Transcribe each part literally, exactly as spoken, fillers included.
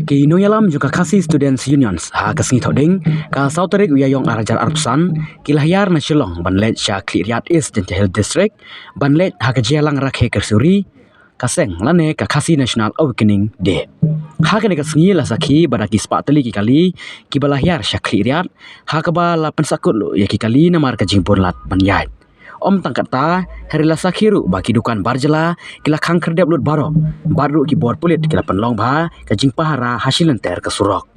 Ki nongïalam jong ka Khasi Students Unions ha ka sngi Thohdieng, ka saw tarik u Ïaïong ar hajar arphew san, ki la hiar na Shillong ban leit sha Khliehriat East Jaintia Hills District, ban leit ha ka jingïalang rakhe ka suri, ka seng lane ka Khasi National Awakening Day. Ha kane ka sngi la sakhi ba da ki spah tylli ki kali kiba la hiar sha Khliehriat, ha kaba la pynsahkut lut ïa ki kali namar ka jingbun lad ban ïaid. Ym tang katta, hynrei la sakhi ruh ba ki dukan bar jylla ki la khang khyrdep lut baroh, bad ruh ki bor pulit ki la pynlong bha ka jingpahara ha shi lynter ka surok.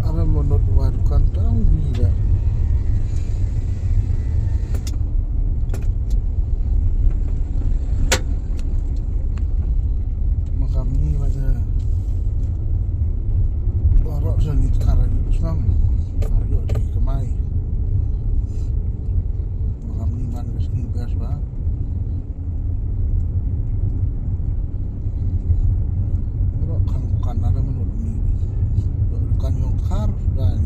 Ara monot wa dukan tang bida. Makam ni wa da. Barok sa ni tkar ni snam. Arjo di kemai. Makam ni man ka sngi best ba. Ro khang kan ada menurut ni. Kan yong khar dan.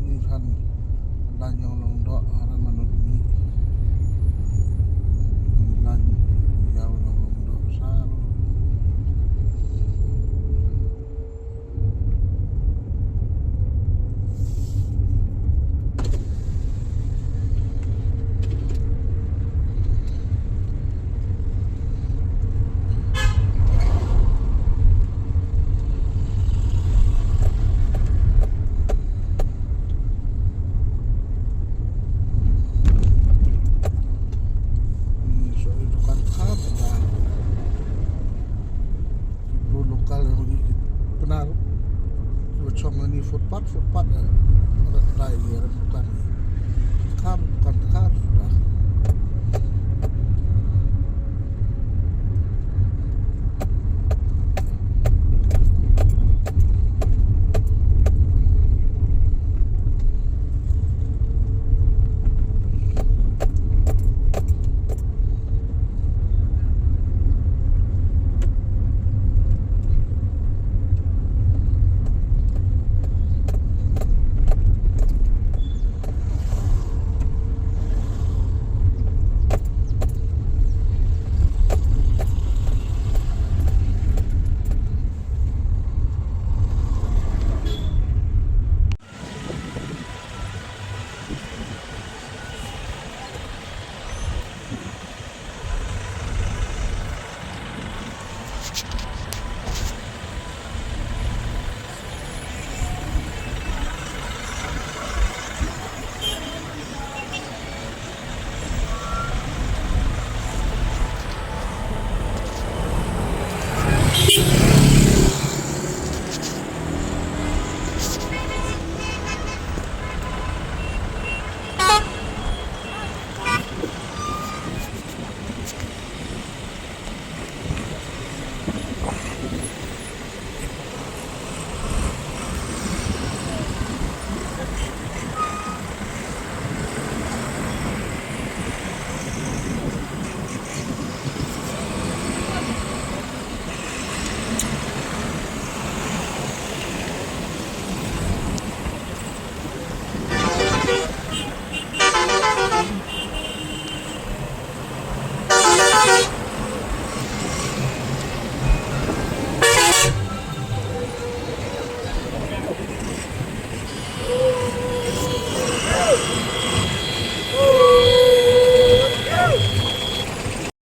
Ni han lan yong long dok ara manut ni. Lan yong long dok sar. Bru lokal yang pergi kenal. Bachong ni footpath, footpath. Ada kedai ni, ada dukan ni. Kam, bukan kam sudah.